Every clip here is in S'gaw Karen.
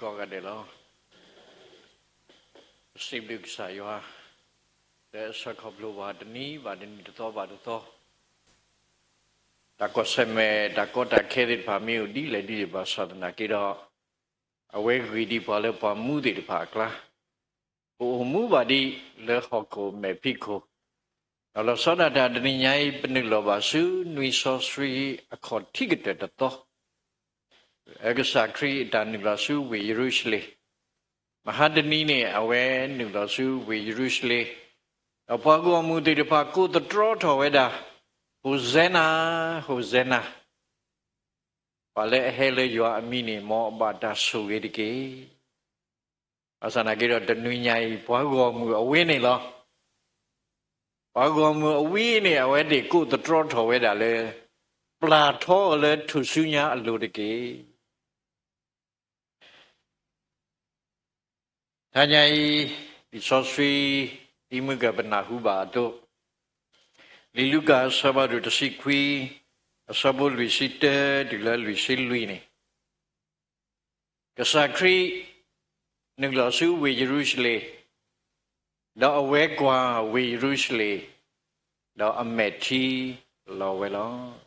ကိးဂၤဒဲးလီၤ. ပစံးဘျုးကစၢ်ယွၤ လၢအဆှၢခီဖျိပှၤတနံၤဘၣ်တနံၤ တသီဘၣ်တသီ, တၢ်ကွၢ်ဆၢၣ်မဲာ် တၢ်ကီတၢ်ခဲသ့ၣ်တဖၣ် မ့ၢ်အိၣ်ဒ်လဲၣ်ဒ်လဲၣ်ဘၣ်ဆၣ်သနာ်က့ဒီး, အဝဲဂ့ၤဒံးပှၤလၢပှၤမူသ့ၣ်တဖၣ်အကျါ, ပအိၣ်မူဘၣ်ဒံးလၢဟီၣ်ခိၣ်မဲာ်ဖံးခိၣ်, ဒီးလီၤဆီဒၣ်တၢ်တနံၤညါအံၤ ပနုာ်လီၤဘၣ်ဆူနွံစီဆှံအခီၣ်ထံးကတၢၢ်တသီ လၢကစၢ်ခရံာ်အတၢ်နုာ်လီၤဆူဝ့ၢ်ယရူၤၡလ့ၣ်, မဟါတနံၤန့ၣ် အဝဲနုာ်လီၤဆူဝ့ၢ်ယရူၤၡလ့ၣ်, ဒီးပှၤဂီၢ်မုၢ်သ့ၣ်တဖၣ်ကိးသတြီထီၣ်ဝဲဒၣ်, ဟိၣ်စဲနၤ, ဟိၣ်စဲနၤ, ပှၤလၢအဟဲလၢယွၤအမံၤန့ၣ် မ်အဘၣ်တၢ်ဆိၣ်ဂ့ၤတက့ၢ်. ဘၣ်ဆၣ်သနာ်က့ဒီး တနွံညါအံၤ ပှၤဂီၢ်မုၢ်အဝ့န့ၣ်လီၤ. ပှၤဂီၢ်မုၢ်အဝ့န့ၣ် အဝဲသ့ၣ်ကိးသတြီထီၣ်ဝဲဒၣ်လၢ ပျၢ်ထီအီၤလၢထူၣ်စုညါအလိၤတက့ၢ်. တနံၤညါအံၤ လံာ်စီဆှံ ဒ်မုၢ်ကပနၢ်ဟူဘၣ်အသိး, လံာ်လူၤကၣ်အဆၢဖးဒိၣ်တဆံခွံ, အဆၢဖိလွံၢ်ဆံတၢတုၤလၢလွံၢ်ဆံလွံၢ်န့ၣ်, ကစၢ်ခရံာ် နုာ်လီၤဆူဝ့ၢ်ယရူၤၡလ့ၣ်, ဒီးအဝဲကွၢ်ဝ့ၢ်ယရူၤၡလ့ၣ်, ဒီးအမဲာ်ထံလီၤဝဲလီၤ.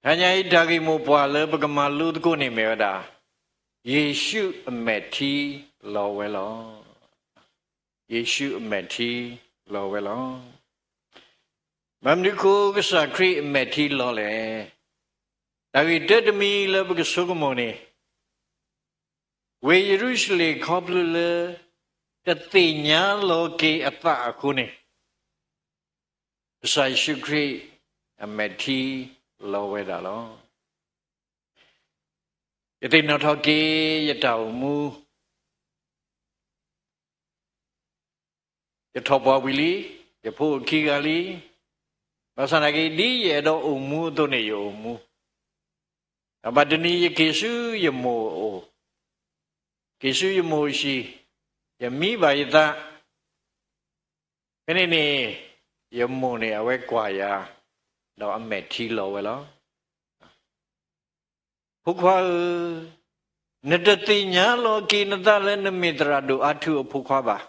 တနံၤညါအံၤ တၢ်ဂ့ၢ်မိၢ်ပှၢ်လၢပကမၤလိသကိးန့ၣ်မ့ၢ်ဝဲဒၣ်, ယ့ၣ်ၡူးအမဲာ်ထံလီၤဝဲလီၤ. ယ့ၣ်ၡူးအမဲာ်ထံလီၤဝဲလီၤ. ဘၣ်မနုၤဃိကစၢ်ခရံာ်အမဲာ်ထံလီၤလဲၣ်. တၢ်ဂ့ၢ်တၢတမံၤလၢပကဆိကမိၣ်န့ၣ်, ဝ့ၢ်ယရူၤၡလ့ၣ်ခီဖျိလၢ တသ့ၣ်ညါလီၤက့ၤအသးအဃိန့ၣ်, ကစၢ်ယ့ၣ်ၡူးခရံာ်အမဲာ်ထံလီၤဝဲဒၣ်လီၤ. ယသ့ၣ်နီၣ်ထီၣ်က့ၤ ယတၢ်အိၣ်မူ ယထီၣ်ပှၤဝံၤလံ, ယဖိအိၣ်ခံဂၤလံ, ဘၣ်ဆၣ်သနာ်က့ ဒ်ယအဲၣ်ဒိးအိၣ်မူအသိးန့ၣ် ယအိၣ်မူ, ဒီးဘၣ်တနံၤယက့ၤဆူယမိၢ်အအိၣ်, က့ၤဆူယမိၢ်အဟံၣ်, ယမံဘၣ်ယသး, ဖဲန့ၣ်န့ၣ် ယမိၢ်န့ၣ် အဝဲကွၢ်ယၤ, ဒီးအမဲာ်ထံလီၤဝဲလီၤ. ဖိခွါဧၢ, နတသ့ၣ်ညါလီၤက့ၤနသးလၢနမ့ၢ်သရၣ်ဒိၣ်အါထူအဖိခွါဘၣ်.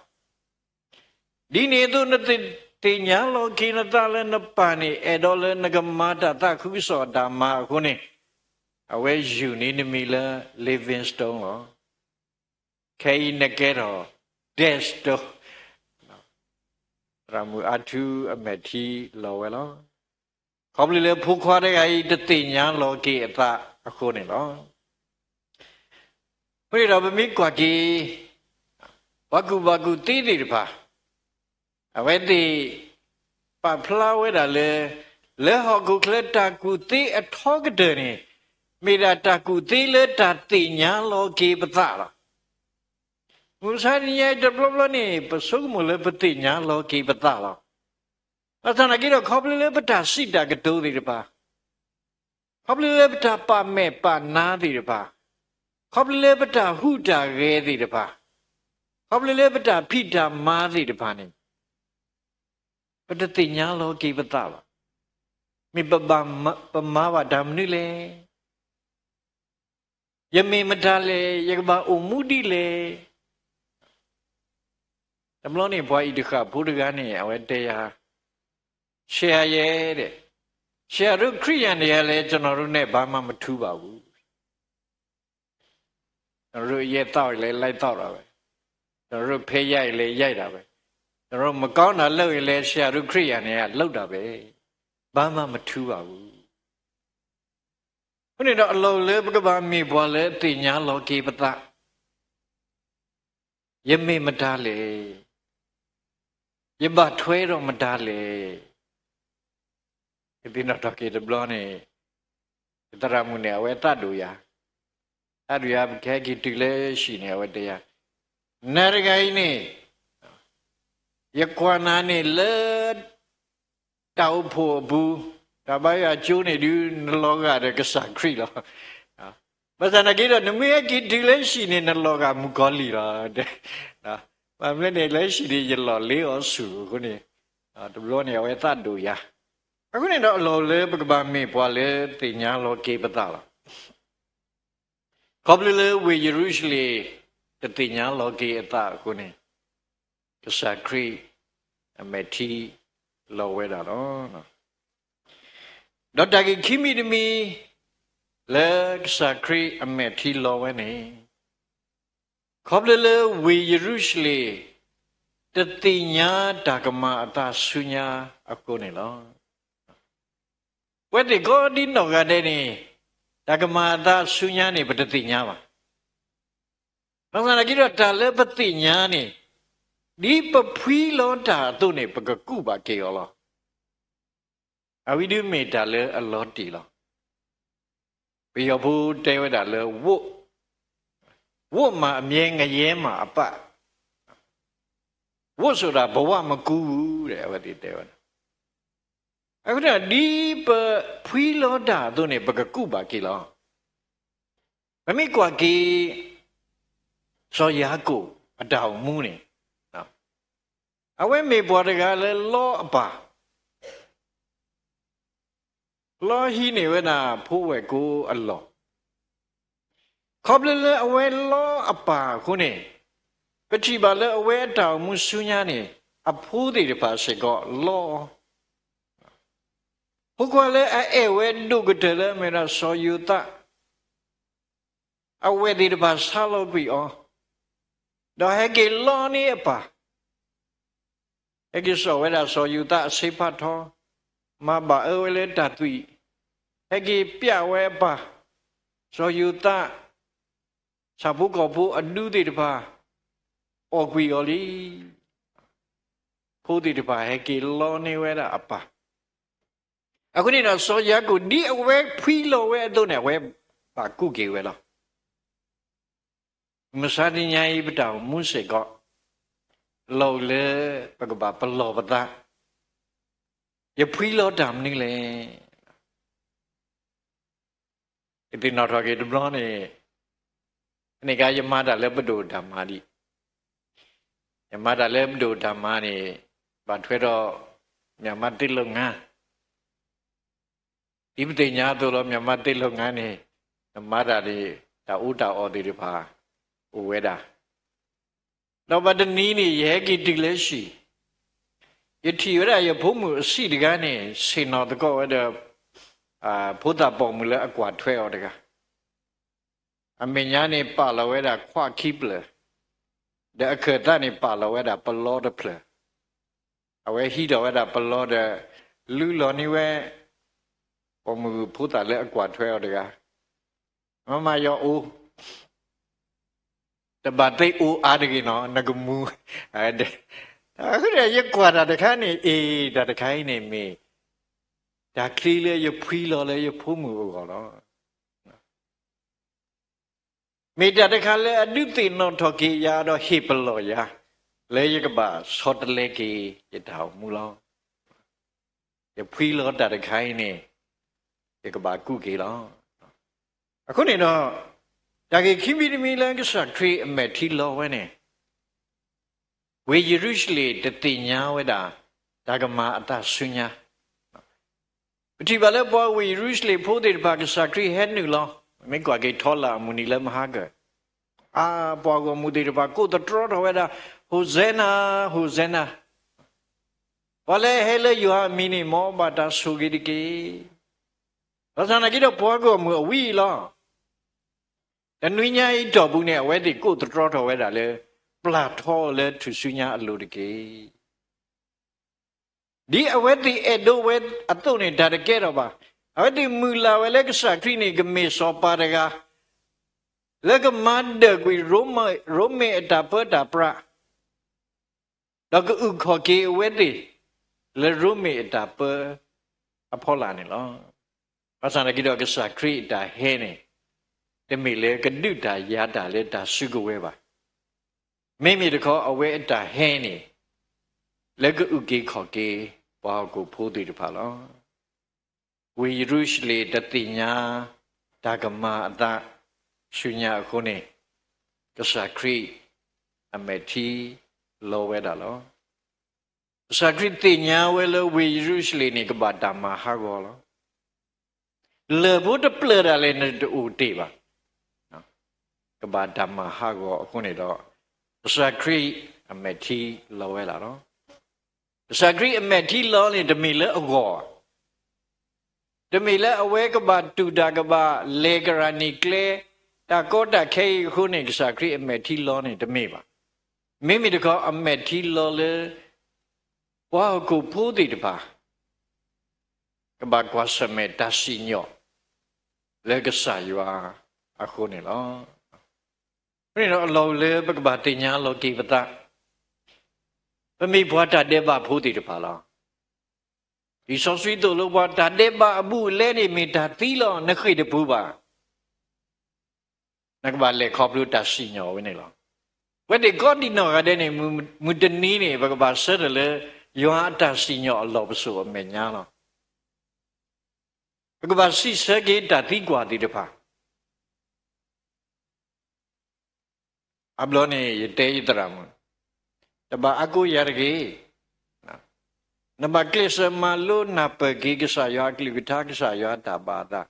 ဒ်န့ၣ်အသိး နတသ့ၣ်ညါလီၤက့ၤနသးလၢနပၢ်န့ၣ် အဲၣ်ဒိးလၢနကမၤတၢ်သးခုကစီၣ်အတၢ်မၤအဃိန့ၣ်, အဝဲယုၢ်န့ၢ်နမံၤလၢ living stone လီၤ. ခဲအံၤနကဲထီၣ် dead stone, သရၣ်မုၣ်အါထူအမဲာ်ထံလီၤဝဲလီၤ. ခီဖျိလၢဖိခွါတဂၤအံၤ တသ့ၣ်ညါလီၤက့ၤအသးအဃိန့ၣ်လီၤ. အဃိန့ၣ်ဒီး ပမ့ၢ်ကွၢ်က့ၤ ပှၤကူၣ်ဘၣ်ကူၣ်သ့သ့ၣ်တဖၣ် အဝဲသ့ၣ်ပာ်ဖျါဝဲဒၣ်လၢ လၢဟီၣ်ခိၣ်ချၢတၢ်ကူၣ်သ့အထီကတၢၢ်န့ၣ် မ့ၢ်ဒၣ်တၢ်ကူၣ်သ့လၢတၢ်သ့ၣ်ညါလီၤက့ၤပသးလီၤ. မုၢ်မဆါတနံၤညါအံၤ တဘျီဘျီန့ၣ် ပဆိကမိၣ်လၢပသ့ၣ်ညါလီၤက့ၤပသးလီၤ. ဘၣ်ဆၣ်သနာ်က့ဒီး ခီဖျိလၢပတၢ်စံးတၢ်ကတိၤသ့ၣ်တဖၣ်, ခီဖျိလၢပတၢ်ပာ်မဲာ်ပာ်နါသ့ၣ်တဖၣ်, ခီဖျိလၢပတၢ်ဟူးတၢ်ဂဲၤသ့ၣ်တဖၣ်, ခီဖျိလၢပတၢ်ဖံးတၢ်မၤသ့ၣ်တဖၣ်န့ၣ် ပတသ့ၣ်ညါလီၤက့ၤပသးဘၣ်. မ့ၢ်ပမၤဘၣ်တၢ်မနုၤလဲၣ်. ယမ့ၢ်မတၤလဲၣ်, ယကဘၣ်အိၣ်မူဒ်လဲၣ်. တဘျီန့ၣ် ပှၤအံၤတဃၣ်ဖိတဂၤန့ၣ် အဝဲတဲယၤ, ဆရာရဲ့တဲ့, ဆရာတို့ခရစ်ယာန်တွေကလည်း ကျွန်တော်တို့နဲ့ ဘာမှမထူးပါဘူး. ကျွန်တော်တို့ အရက်သောက်ရင်လည်း လိုက်သောက်တာပဲ. ကျွန်တော်တို့ ဖဲရိုက်ရင်လည်း ရိုက်တာပဲ. ကျွန်တော်တို့ မကောင်းတာလုပ်ရင်လည်း ဆရာတို့ခရစ်ယာန်တွေက လုပ်တာပဲ. ဘာမှမထူးပါဘူး. အဃိန့ၣ်ဒီး အလီၢ်လၢပကဘၣ်မ့ၢ်ပှၤလၢအသ့ၣ်ညါလီၤက့ၤပသး, ယမ့ၢ်မတၤလဲၣ်. ယဘၣ်ထွဲဒီးမတၤလဲၣ်. ယသ့ၣ်နီၣ်ထီၣ်က့ၤတဘျီန့ၣ်, ယသရၣ်မုၣ်န့ၣ် အဝဲသးဒိၣ်ယၤ, သးဒိၣ်ယၤ ပကဟဲက့ၤတုၤလၢဟံၣ်န့ၣ် အဝဲတဲယၤ, နၤတဂၤအံၤန့ၣ် ယကွၢ်နၤန့ၣ်လၢ တၢ်အိၣ်ဖှိၣ်အပူၤ, တၢ်ဘါယွၤကၠိန့ၣ်ဒုး နလီၤဂာ်ဒီးကစၢ်ခရံာ်လီၤ. ဘၣ်ဆၣ်သနာ်က့ဒီး နမ့ၢ်ဟဲက့ၤတုၤလၢဟံၣ်န့ၣ် နလီၤဂာ်မုၣ်ကီၤလံၢ်လီၤ. ဘၣ်မနုၤလဲၣ်န့ၣ် လၢဟံၣ်န့ၣ် ယလီၢ်လ့အီၤဆူၣ်အဃိန့ၣ်, တဘျီန့ၣ် အဝဲသးဒိၣ်ယၤ. အဃိန့ၣ်ဒီး အလီၢ်လၢပကဘၣ်မ့ၢ်ပှၤလၢသ့ၣ်ညါလီၤက့ၤပသးလီၤ. ခီဖျိလၢဝ့ၢ်ယရူၤၡလ့ၣ် တသ့ၣ်ညါလီၤက့ၤအသးအဃိန့ၣ်, ကစၢ်ခရံာ်အမဲာ်ထံလီၤဝဲဒၣ်လီၤ. ဒီးတၢ်ဂ့ၢ်ခံမံၤတမံၤ လၢကစၢ်ခရံာ်အမဲာ်ထံလီၤဝဲန့ၣ်, ခီဖျိလၢဝ့ၢ်ယရူၤၡလ့ၣ် တသ့ၣ်ညါတၢ်ကမၤအသးဆူညါအဃိန့ၣ်လီၤ. ပဝဲသ့ၣ်ကိးဒ်နီၢ်ဂၤဒဲးန့ၣ်, တၢ်ကမၤအသးဆူညါန့ၣ် ပတသ့ၣ်ညါဘၣ်. ဘၣ်ဆၣ်သနာ်က့ဒီး တၢ်လၢပသ့ၣ်ညါန့ၣ်, ဒ်ပဖှံလီၤတၢ်အသိးန့ၣ် ပကကူးဘၣ်က့ၤအီၤလီၤ. အဝဲဒၣ်မ့ၢ်တၢ်လၢအလီၤတံၢ်လီၤ. ပယီၤဖိတဲဝဲဒၣ်လၢ ဝိၣ်, ဝိၣ်မးအမြဲ ငရဲမးအပၣ်, ဝိၣ်ဆိုတာ ဘဝမကူးဘူး အဝဲသ့ၣ်တဲဝဲဒၣ်. အဃိန့ၣ် ဒ်ပဖှံလီၤတၢ်အသိးန့ၣ် ပကကူးဘၣ်က့ၤလီၤ. ပမ့ၢ်ကွၢ်က့ၤ စီၤယၤကိာ်အတၢ်အိၣ်မူန့ၣ်, အဝဲမ့ၢ်ပှၤတဂၤလၢလီအပၢ်, လီဟံးန့ၢ်ဝဲဒၣ်ဖိဝဲၢ်ကိာ်အလီၢ်. ခီဖျိလၢအဝဲလီအပၢ်အဃိန့ၣ်, ပထံၣ်ဘၣ်လၢအဝဲအတၢ်အိၣ်မူဆူညါန့ၣ် အဖိသ့ၣ်တဖၣ်စ့ၢ်ကီးလီအီၤ. ဖိခွါလၢအအဲၣ်ဝဲဒိၣ်ကတၢၢ်လၢအမ့ၢ်ဒၣ်စီၤယိၤသး အဝဲၢ်သ့ၣ်တဖၣ်ဆါလီၤကွံာ်အီၤ, ဒီးဟဲက့ၤလီန့ၢ်အပၢ်, ဟဲက့ၤစိာ်ဝဲဒၣ်စီၤယိၤသးအဆ့ဖးထီ, မၤဘၣ်အၢဝဲလၢတၢ်သွံၣ်, ဟဲက့ၤပျဲဝဲအပၢ်, စီၤယိၤသး ဆၣ်ဖိကီၢ်ဖိအဒူသ့ၣ်တဖၣ် အီၣ်ကွံာ်အီၤလံ. ဖိသ့ၣ်တဖၣ်ဟဲက့ၤလီန့ၢ်ဝဲဒၣ်အပၢ်. အဃိန့ၣ်ဒီး စီၤယၤကိာ်ဒ်အဝဲဖှံလီၤဝဲအသိးန့ၣ် အဝဲဘၣ်ကူးက့ၤဝဲလီၤ. မုၢ်မဆါတနံၤညါအံၤ ပတၢ်အိၣ်မူစ့ၢ်ကီး လီၤလၢပကဘၣ်ပလီၢ်ပသး, ယဖှံလီၤတၢ်မနုၤလဲၣ်. ယသ့ၣ်နီၣ်ထီၣ်က့ၤတဘျီန့ၣ်, န့ၣ်ကယမၤတၢ်လၢပဒိၣ်တၢ်မၤဒံး, ယမၤတၢ်လၢပဒိၣ်တၢ်မၤန့ၣ် ဘၣ်ထွဲဒီး မြန်မာ့သစ်လုပ်ငန်း, ဒ်ပသ့ၣ်ညါအသိးလီၤ မြန်မာ့သစ်လုပ်ငန်းန့ၣ် နမၤတၢ်န့ၣ် တၢ်အူတၢ်အီၣ်သ့ၣ်တဖၣ် အိၣ်ဝဲဒၣ် ဒီးဘၣ်တနံၤန့ၣ် ယဟဲက့ၤတုၤလၢဟံၣ်, ယထံၣ်ဝဲဒၣ်ယဖိမုၣ်အဆံးတဂၤန့ၣ် ဆ့ၣ်နီၤသကိးဝဲဒီး ဖိသၣ်ပိာ်မုၣ်လၢအကွၢ်ထွဲအီၤတဂၤ, အမဲာ်ညါန့ၣ်ပာ်လီၤဝဲဒၣ်ခွးခံဖျၢၣ်, ဒီးအခၢၣ်သးန့ၣ်ပာ်လီၤဝဲဒၣ်ပလီတဖျၢၣ်, အဝဲဟံးထီၣ်ဝဲဒၣ်ပလီဒီး လုၢ်လီၤန့ၢ်ဝဲ ပိာ်မုၣ်ဖိသၣ်လၢအကွၢ်ထွဲအီၤတဂၤ, မ့မ့ၢ်ယအိၣ် တဘၣ်သ့ၣ်အိၣ်အါတဂ့ၤနီၤ နကမူၤ, အဃိန့ၣ် ယကွၢ်တၢ်တခါန့ၣ် အ့ၣ် တၢ်တခါအံၤန့ၣ်မ့ၢ် တၢ်ချံလၢယဖှံလီၤလၢယဖိမုၣ်အဂီၢ်လီၤ. မ့ၢ်တၢ်တခါလၢအဒုးသ့ၣ်နီၣ်ထီၣ်က့ၤယၤဒီးဟ့ၣ်ပလီၢ်ယၤ လၢယကဘၣ်ဆီတလဲက့ၤယတၢ်အိၣ်မူလီၤ. ယဖှံလီၤတၢ်တခါအံၤန့ၣ် ယကဘၣ်ကူးက့ၤလီၤ. အဃိန့ၣ်ဒီး တၢ်ဂ့ၢ်ခံမံၤတမံၤလၢကစၢ်ခရံာ်အမဲာ်ထံလီၤဝဲန့ၣ် ဝ့ၢ်ယရူၤၡလ့ၣ်တသ့ၣ်ညါဝဲဒၣ် တၢ်ကမၤအသးဆူညါ ပထံၣ်ဘၣ်လၢပှၤဝ့ၢ်ယရူၤၡလ့ၣ်ဖိသ့ၣ်တဖၣ် ကစၢ်ခရံာ်ဟဲနုာ်လီၤ, မ့ၢ်ကွၢ်က့ၤထီလၣ်အမုၢ်နံၤလၢမဟါကၢၢ်, အါ ပှၤဂီၢ်မုၢ်သ့ၣ်တဖၣ်ကိးသတြီထီၣ်ဝဲဒၣ်, ဟိၣ်စဲနၤ, ဟိၣ်စဲနၤ, ပှၤလၢအဟဲလၢယွၤအမံၤန့ၣ် မ်ဘၣ်တၢ်ဆိၣ်ဂ့ၤတက့ၢ်. ဘၣ်ဆၣ်သနာ်က့ဒီး ပှၤဂီၢ်မုၢ်အဝံအလီၢ် တနွံညါအံၤတီၢ်ပူၤန့ၣ် အဝဲသ့ၣ်ကိးသတြီထီၣ်ဝဲဒၣ်လၢ ပျၢ်ထီအီၤလၢထူၣ်စုညါအလိၤတက့ၢ်. ဒ်အဝဲသ့ၣ်အဲၣ်ဒိးဝဲအသိးန့ၣ် တၢ်တကဲထီၣ်ဘၣ်. အဝဲသ့ၣ်မုၢ်လၢ်ဝဲလၢကစၢ်ခရံာ်န့ၣ် ကမ့ၢ်စီၤပၤတဂၤ လၢကမၤဒၢၣ်ကွံာ်ရိမ့ၤအတၢ်ပၢတၢ်ပြး ဒီးကအုၣ်ခီၣ်က့ၤအဝဲသ့ၣ် လၢရိမ့ၤအတၢ်ပၢအဖီလာ်န့ၣ်လီၤ. ဘၣ်ဆၣ်သနာ်က့ဒီး ကစၢ်ခရံာ်အတၢ်ဟဲန့ၣ် တမ့ၢ်လၢကဒုးတၢ်ယၤတၢ်လၢတၢ်စုကဝဲၤဘၣ်. မ့မ့ၢ်တခီ အဝဲအတၢ်ဟဲန့ၣ် လၢကအုၣ်က့ၤခီၣ်က့ၤပှၤဟီၣ်ခိၣ်ဖိသ့ၣ်တဖၣ်လီၤ. ဝ့ၢ်ယရူၤၡလ့ၣ်တသ့ၣ်ညါ တၢ်ကမၤအသးဆူညါအဃိန့ၣ် ကစၢ်ခရံာ်အမဲာ်ထံလီၤဝဲဒၣ်လီၤ. ကစၢ်ခရံာ်သ့ၣ်ညါဝဲလၢဝ့ၢ်ယရူၤၡလ့ၣ်န့ၣ် ကဘၣ်တၢ်မၤဟးဂီၤလီၤ. လၢၢ်ဖိတဖျၢၣ်ဒၣ်လဲာ်န့ၣ်တအိၣ်တ့ၢ်ဘၣ်. ကဘၣ်တၢ်မၤဟးဂီၤအဃိန့ၣ်ဒီး, ကစၢ်ခရံာ်အမဲာ်ထံလီၤဝဲလီၤ. ကစၢ်ခရံာ်အမဲာ်ထံလီၤန့ၣ် တမ့ၢ်လၢအဂီၢ်, တမ့ၢ်လၢအဝဲကဘၣ်တူၢ်တၢ်ကဘၣ်လဲၤကရၢ်နံၣ်ကျဲ, တၢ်ကီတၢ်ခဲအံၤအဃိန့ၣ် ကစၢ်ခရံာ်အမဲာ်ထံလီၤန့ၣ် တမ့ၢ်ဘၣ်. မ့မ့ၢ်တခီ အမဲာ်ထံလီၤလၢ ပှၤဟီၣ်ခိၣ်ဖိသ့ၣ်တဖၣ် ကဘၣ်ကွၢ်ဆၢၣ်မဲာ်တၢ်စံၣ်ညီၣ်လၢကစၢ်ယွၤအဃိန့ၣ်လီၤ. အဃိန့ၣ်ဒီး အလီၢ်အိၣ်လၢပကဘၣ်သ့ၣ်ညါလီၤက့ၤပသး, ပမ့ၢ်ပှၤတၢ်ဒဲးဘးဖိသ့ၣ်တဖၣ်လီၤ. လံာ်စီဆှံသိၣ်လိပှၤ တၢ်ဒဲးဘးအဘူးအလဲန့ၣ် မ့ၢ်တၢ်သံလီၤ, နဃ့ၢ်တပူၤဘၣ်. နကဘၣ်လဲၤခီဖျိတၢ်စံၣ်ညီၣ်ဝဲန့ၣ်လီၤ. ပဝဲသ့ၣ်ကိးဒံးနီၢ်ဂၤဒဲးန့ၣ် မုၢ်တနံၤန့ၣ် ပကဘၣ်ဆၢထၢၣ်လၢ ယွၤအတၢ်စံၣ်ညီၣ်အလီၢ်ပစိာ်အမဲာ်ညါလီၤ. ပကဘၣ်စံးဆၢက့ၤတၢ်သံကွၢ်သ့ၣ်တဖၣ် အဘျီန့ၣ် ယတဲယသရၣ်မုၣ်, တဘၣ်အါကိးယၤတဂ့ၤ. နဘၣ်ကျဲးစၢးမၤလိနၢ်ပၢၢ်က့ၤကစၢ်ယွၤအကလုၢ်ကထါ ကစၢ်ယွၤအတၢ်ဘၣ်အသး.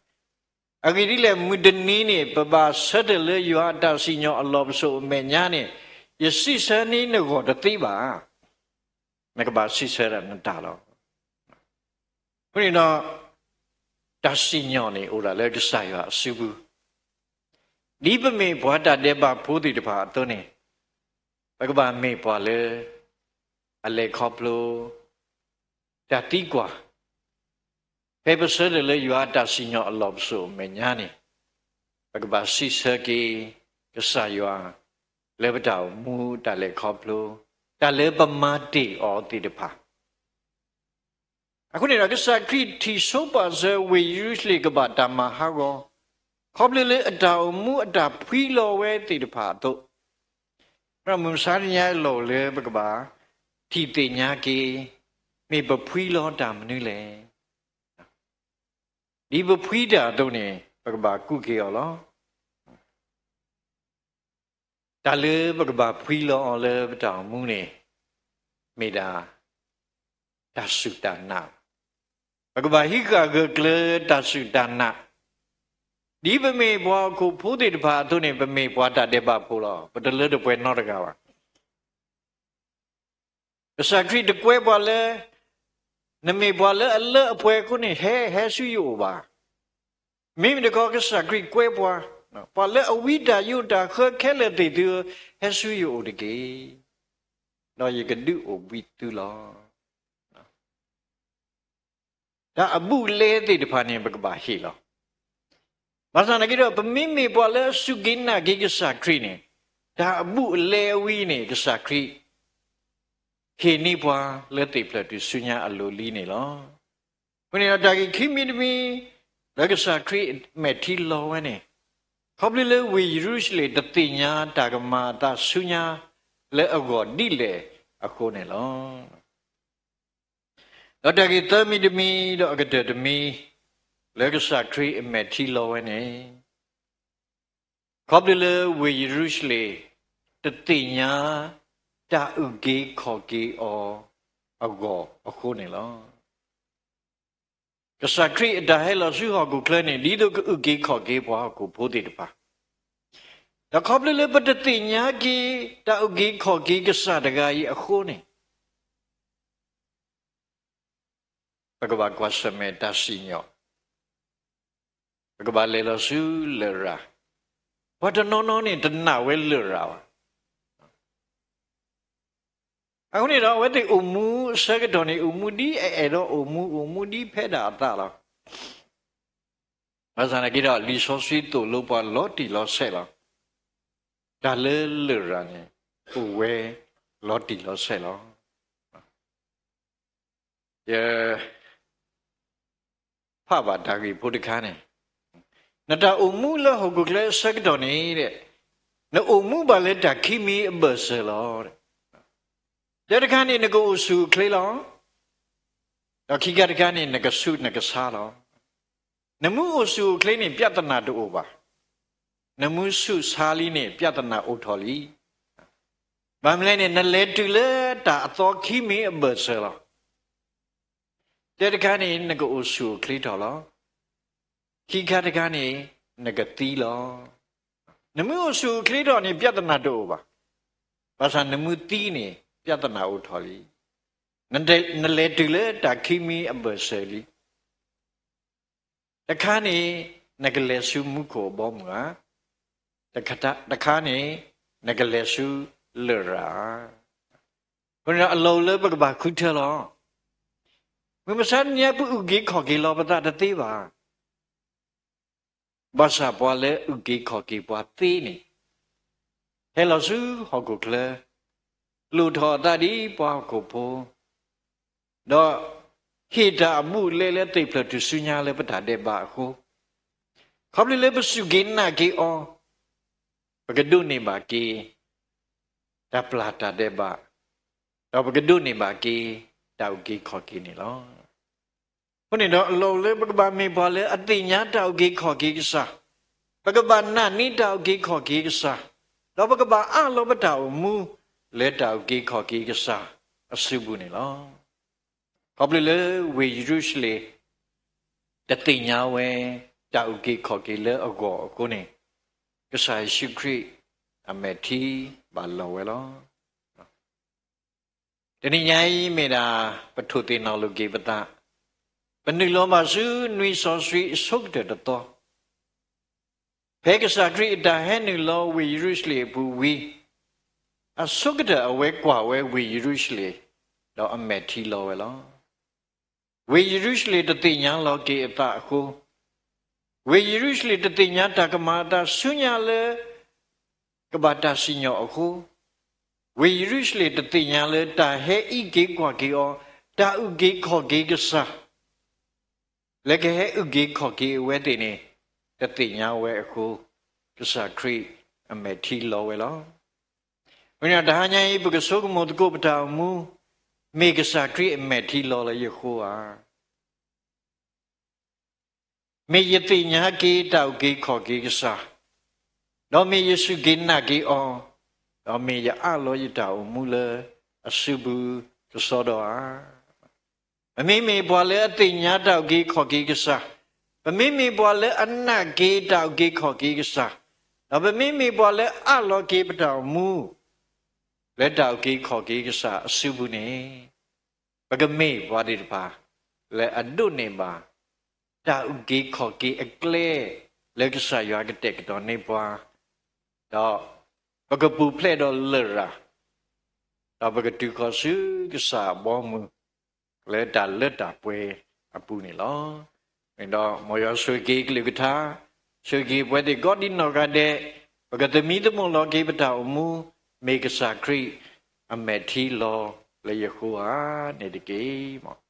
အဂ့ၢ်ဒ်လဲၣ် မုၢ်တနံၤန့ၣ် ပဘၣ်ဆၢထၢၣ်လၢယွၤအတၢ်စံၣ်ညီၣ်အလီၢ်ပစိာ်အမဲာ်ညါန့ၣ်, ယစံးဆၢန့ၢ်နဂီၢ်တသ့ဘၣ်. နကဘၣ်စံးဆၢဒၣ်နတၢ်လီၤ. အဃိန့ၣ်ဒီး တၢ်စံၣ်ညီၣ်န့ၣ် အိၣ်ဒၣ်လၢကစၢ်ယွၤအစုပူၤ, ဒ်ပမ့ၢ်ပှၤတၢ်ဒဲးဘးဖိသ့ၣ်တဖၣ်အသိးန့ၣ်, ပကဘၣ်မ့ၢ်ပှၤလၢ အလဲၤခီဖျိ တၢ်သံကွၢ်, ဖဲပဆၢထၢၣ်လၢယွၤအတၢ်စံၣ်ညီၣ်အလီၢ်ပစိာ်အမဲာ်ညါန့ၣ်, ပကဘၣ်စံးဆၢက့ၤ ကစၢ်ယွၤ လၢပတၢ်အိၣ်မူတၢ်လဲၤခီဖျိ, တၢ်လၢပမၤတ့ၢ်အီၤသ့ၣ်တဖၣ် အဃိန့ၣ်ဒီး ကစၢ်ခရံာ်ထံၣ်ဆိပာ်စၢၤဝ့ၢ်ယရူၤၡလ့ၣ်ကဘၣ်တၢ်မၤဟးဂီၤ, ခီဖျိလၢအတၢ်အိၣ်မူအတၢ်ဖှံလီၤဝဲသ့ၣ်တဖၣ်အသိး, မုၢ်မဆါတနံၤအံၤအလီၢ်အိၣ်လၢပကဘၣ် ထံၣ်သ့ၣ်ညါက့ၤ, မ့ၢ်ပဖှံလီၤတၢ်မနုၤလဲၣ်. ဒ်ပဖှံတၢ်အသိးန့ၣ် ပကဘၣ်ကူးက့ၤအီၤလီၤ. တၢ်လၢပကဘၣ်ဖှံလီၤအီၤလၢပတၢ်အိၣ်မူန့ၣ် မ့ၢ်ဒၣ် တၢ်စူၢ်တၢ်နာ်, ပကဘၣ်ဟံးဃာ်ဂၢၢ်ကျၢၤတၢ်စူၢ်တၢ်နာ်, ဒ်ပမ့ၢ်ပှၤဟီၣ်ခိၣ်ဖိသ့ၣ်တဖၣ်အသိးန့ၣ် ပမ့ၢ်ပှၤတၢ်ဒဲးဘးဖိလီၤ. ပတလၢတပှဲၤနီတဂၤဘၣ်. ကစၢ်ခရံာ်တကွဲပှၤလၢ နမ့ၢ်ပှၤလၢအလၢအပှဲၤအဃိန့ၣ် ဟဲ ဟဲဆူယအိၣ်ဘၣ်. မ့မ့ၢ်တခီ ကစၢ်ခရံာ်ကွဲပှၤ, ပှၤလၢအဝံတၢ်ယိးတၢ်ဃၢခဲလၢာ်သ့ၣ်သုဧၢ, ဟဲဆူယအိၣ်တက့ၢ်, ဒီးယကဒုးအိၣ်ဘှံးသုလီၤ. တၢ်အဘူးအလဲသ့ၣ်တဖၣ်န့ၣ် ပကဘၣ်ဟ့ၣ်လီၤ. ဘၣ်ဆၣ်သနာ်က့ဒီး ပမ့မ့ၢ်ပှၤလၢအစူၢ်က့ၤနာ်က့ၤကစၢ်ခရံာ်န့ၣ်, တၢ်အဘူးအလဲအဝံန့ၣ် ကစၢ်ခရံာ် ဟ့ၣ်န့ၢ်ပှၤလၢသ့ၣ်ဖျၢၣ်ထူၣ်စုညါအလိၤလံန့ၣ်လီၤ. အဃိန့ၣ်ဒီး တၢ်ဂ့ၢ်ခံမံၤတမံၤ လၢကစၢ်ခရံာ်မဲာ်ထံလီၤဝဲန့ၣ်, ခီဖျိလၢဝ့ၢ်ယရူၤၡလ့ၣ်တသ့ၣ်ညါတၢ်ကမၤအသးဆူညါလၢအဂီၢ်ဒ်လဲၣ်အဃိန့ၣ်လီၤ. ဒီးတၢ်ဂ့ၢ်သၢမံၤတမံၤဒီးအကတၢၢ်တမံၤ လၢကစၢ်ခရံာ်အမဲာ်ထံလီၤဝဲန့ၣ်, ခီဖျိလၢဝ့ၢ်ယရူၤၡလ့ၣ် တသ့ၣ်ညါ တၢ်အုၣ်က့ၤခီၣ်က့ၤအီၤအဂီၢ်အဃိန့ၣ်လီၤ. ကစၢ်ခရံာ်အတၢ်ဟဲလီၤဆူဟီၣ်ခိၣ်ချၢန့ၣ် ဒ်သိးကအုၣ်က့ၤခီၣ်က့ၤပှၤဟီၣ်ခိၣ်ဖိသ့ၣ်တဖၣ်, ဒီးခီဖျိလၢပတသ့ၣ်ညါက့ၤ တၢ်အုၣ်က့ၤခီၣ်က့ၤကစၢ်တဂၤအံၤအဃိန့ၣ် ပကဘၣ်ကွၢ်ဆၢၣ်မဲာ်တၢ်စံၣ်ညီၣ်, ပကဘၣ်လဲၤလီၤဆူလရာ်, ပှၤတနီၤနီၤန့ၣ် တနာ်ဝဲလရာ်ဘၣ်. အဃိန့ၣ်ဒီး အဝဲသ့ၣ်အိၣ်မူအဆၢကတီၢ်န့ၣ် အိၣ်မူဒ်အအဲၣ်ဒိးအိၣ်မူ, အိၣ်မူဒ်ဖဲဒၣ်အသးလီၤ. ဘၣ်ဆၣ်သနာ်က့ဒီး လံာ်စီဆှံသိၣ်လိပှၤလီၤတံၢ်လီၤဆဲးလီၤ. တၢ်လၢလရာ်န့ၣ် အိၣ်ဝဲလီၤတံၢ်လီၤဆဲးလီၤ. ယ ဖးဘၣ်တၢ်ဂ့ၢ်ဖိတခါန့ၣ်, နတၢ်အိၣ်မူလၢဟီၣ်ခိၣ်ချၢအဆၢကတီၢ်န့ၣ်, နအိၣ်မူဘၣ်လၢတၢ်ခံမံၤအဘၢၣ်စၢၤလီၤ. တၢတခါန့ၣ် နကအိၣ်ဆူၣ်အိၣ်ချ့လီၤ. ဒီးခံခါတခါန့ၣ် နကဆူးနကဆါလီၤ. နမ့ၢ်အိၣ်ဆူၣ်အိၣ်ချ့န့ၣ် ပြဿနာတအိၣ်ဘၣ်. နမ့ၢ်ဆူးဆါလံန့ၣ် ပြဿနာအိၣ်ထီၣ်လံ. ဘၣ်မနုၤလဲၣ်န့ၣ် နလဲၤတုၤလၢတၢ်အသီခံမံၤအဘၢၣ်စၢၤလီၤ. တၢတခါန့ၣ် နကအိၣ်ဆူၣ်အိၣ်ချ့ထီၣ်လီၤ. ခံခါတခါန့ၣ် နကသံလီၤ. နမ့ၢ်အိၣ်ဆူၣ်အိၣ်ချ့ထီၣ်န့ၣ် ပြဿနာတအိၣ်ဘၣ်. ဘၣ်ဆၣ်နမ့ၢ်သံန့ၣ် ပြဿနာအိၣ်ထီၣ်လံ. နလဲၤတုၤလၢတၢ်ခံမံၤအဘၢၣ်စၢၤလံ. တခါန့ၣ် နကလဲၤဆူမူခိၣ်အဘီအမုၢ်ဧါ, တခါန့ၣ် နကလဲၤဆူလရာ်ဧါ. အဃိန့ၣ်ဒီး အလီၢ်အိၣ်လၢပကဘၣ်ဃုထၢလီၤ. မုၢ်မဆါတနံၤအံၤ ပအုၣ်က့ၤခီၣ်က့ၤလီၤပသးတသ့ဘၣ်. ဘၣ်ဆၣ်ပှၤလၢအုၣ်က့ၤခီၣ်က့ၤပှၤသ့န့ၣ် ဟဲလီၤဆူဟီၣ်ခိၣ်ချၢ, လိၣ်ထီၣ်အသးဒ်ပှၤဟီၣ်ခိၣ်ဖိ, ဒီးဟ့ၣ်တၢ်အဘူးအလဲလၢသ့ၣ်ဖျၢၣ်ထူၣ်စုညါလၢပတၢ်ဒဲးဘးအဃိ, ခီဖျိလၢပစူၢ်က့ၤနာ်က့ၤအီၤ, ပကဒိးန့ၢ်ဘၣ်က့ၤ တၢ်ပျၢ်တၢ်ဒဲးဘး, ဒီးပကဒိးန့ၢ်ဘၣ်က့ၤ တၢ်အုၣ်က့ၤခီၣ်က့ၤန့ၣ်လီၤ. အဃိန့ၣ်ဒီး အလီၢ်အိၣ်လၢပကဘၣ်မ့ၢ်ပှၤလၢအသ့ၣ်ညါတၢ်အုၣ်က့ၤခီၣ်က့ၤကစၢ်, ပကဘၣ်နာ်န့ၢ်တၢ်အုၣ်က့ၤခီၣ်က့ၤကစၢ်, ဒီးပကဘၣ်အးလီၤပတၢ်အိၣ်မူ လၢတၢ်အုၣ်က့ၤခီၣ်က့ၤကစၢ်အစုပူၤန့ၣ်လီၤ. ခီဖျိလၢဝ့ၢ်ယရူၤၡလ့ၣ် တသ့ၣ်ညါဝဲ တၢ်အုၣ်က့ၤခီၣ်က့ၤလၢအဂီၢ်အဃိန့ၣ်, ကစၢ်ယ့ၣ်ၡူးခရံာ်အမဲာ်ထံဘၣ်လီၤဝဲလီၤ. တနံၤညါအံၤမ့ၢ်ဒၣ် ပထိၣ်သ့ၣ်နီၣ်လိာ်က့ၤပသး, ပနုာ်လီၤဘၣ်ဆူနွံစီဆှံအဆိကတၢၢ်တသီ, ဖဲကစၢ်ခရံာ်အတၢ်ဟဲနုာ်လီၤဝ့ၢ်ယရူၤၡလ့ၣ်အပူၤဝံၤ, အဆိကတၢၢ်အဝဲကွၢ်ဝဲဝ့ၢ်ယရူၤၡလ့ၣ်, ဒီးအမဲာ်ထံလီၤဝဲလီၤ. ဝ့ၢ်ယရူၤၡလ့ၣ်တသ့ၣ်ညါလီၤက့ၤအသးအဃိ, ဝ့ၢ်ယရူၤၡလ့ၣ်တသ့ၣ်ညါတၢ်ကမၤအသးဆူညါလၢ ကဘၣ်တၢ်စံၣ်ညီၣ်အဃိ, ဝ့ၢ်ယရူၤၡလ့ၣ်တသ့ၣ်ညါလၢတၢ်ဟဲအံးက့ၤကွၢ်က့ၤအီၤ, တၢ်အုၣ်က့ၤခီၣ်က့ၤကစၢ် လၢကဟဲအုၣ်က့ၤခီၣ်က့ၤအဝဲသ့ၣ်န့ၣ် တသ့ၣ်ညါဝဲအဃိ, ကစၢ်ခရံာ်အမဲာ်ထံလီၤဝဲလီၤ. အဃိန့ၣ်တဟါညါအံၤ ပကဆိကမိၣ်သကိးပတၢ်အိၣ်မူ, မ့ၢ်ကစၢ်ခရံာ်အမဲာ်ထံလီၤလၢယဃိဧါ. မ့ၢ်ယသ့ၣ်ညါက့ၤတၢ်အုၣ်က့ၤခီၣ်က့ၤကစၢ်, ဒီးမ့ၢ်ယစူၢ်က့ၤနာ်က့ၤအီၤ, ဒီးမ့ၢ်ယအးလီၤယတၢ်အိၣ်မူလၢအစုပူၤကစီဒီဧါ. ပမ့မ့ၢ်ပှၤလၢအသ့ၣ်ညါတၢ်အုၣ်က့ၤခီၣ်က့ၤကစၢ်, ပမ့မ့ၢ်ပှၤလၢအနာ်က့ၤတၢ်အုၣ်က့ၤခီၣ်က့ၤကစၢ်, ဒီးပမ့မ့ၢ်ပှၤလၢအးလီၤက့ၤပတၢ်အိၣ်မူ လၢတၢ်အုၣ်က့ၤခီၣ်က့ၤကစၢ်အစုပူၤန့ၣ်, ပကမ့ၢ်ပှၤသ့ၣ်တဖၣ် လၢအဒိးန့ၢ်ဘၣ် တၢ်အုၣ်က့ၤခီၣ်က့ၤအကျဲ လၢကစၢ်ယွၤကတဲာ်ကတီၤန့ၢ်ပှၤ, ဒီးပကပူၤဖျဲးဒီးလရာ်, ဒီးပကတုၤဃီၤဆူကစၢ်အဘီအမုၢ် လၢတၢ်လၢတၢ်ပှဲၤအပူၤန့ၣ်လီၤ. ဒီးမ်ယွၤဆိၣ်ဂ့ၤက့ၤကလုၢ်ကထါ, ဆိၣ်ဂ့ၤက့ၤပဝဲသ့ၣ်ကိးဒံနီၢ်ဂၤဒဲး, ပကသမံသမိးလီၤက့ၤပတၢ်အိၣ်မူ, မ့ၢ်ကစၢ်ခရံာ်အမဲာ်ထံလီၤလၢယဃိဧါန့ၣ်တက့ၢ်.